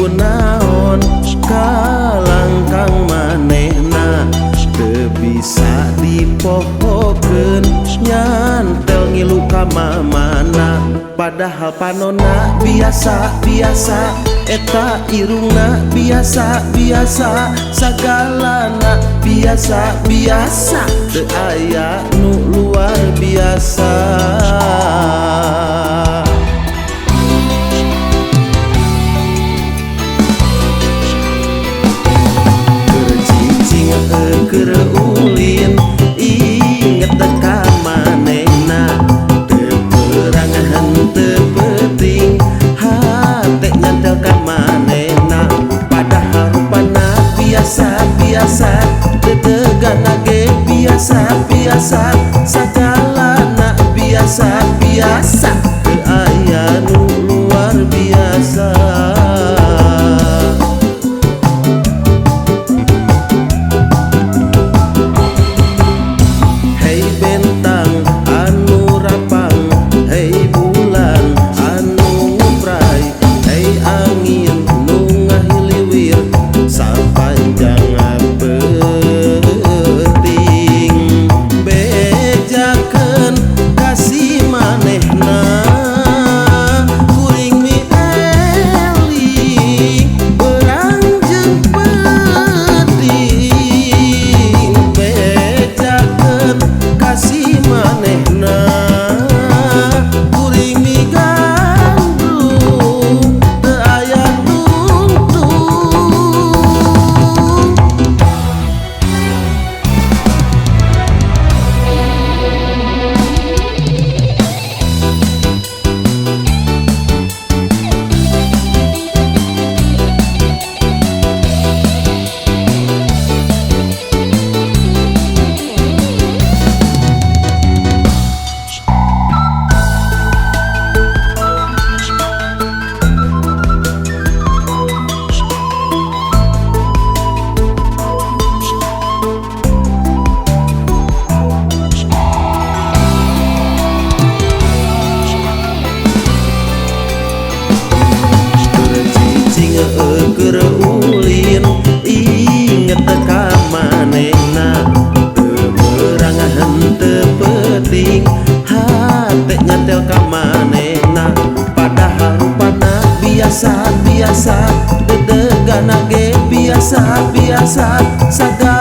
Naon kalangkang manehna teu bisa dipohokeun nyantel ngilu ka mamana padahal panona biasa-biasa eta irungna biasa-biasa sagalana biasa-biasa teu aya nu luar biasa. Keur ulin inget ka manehna teu perang henteu penting hate nyantel ka manehna padahal rupana biasa-biasa dedegana ge biasa-biasa sagalana biasa-biasa teu aya nu luar biasa. Keur ulin inget ka manehna teu berang henteu penting hate nyantel ka manehna padahal rupana biasa-biasa dedegana ge biasa-biasa sagala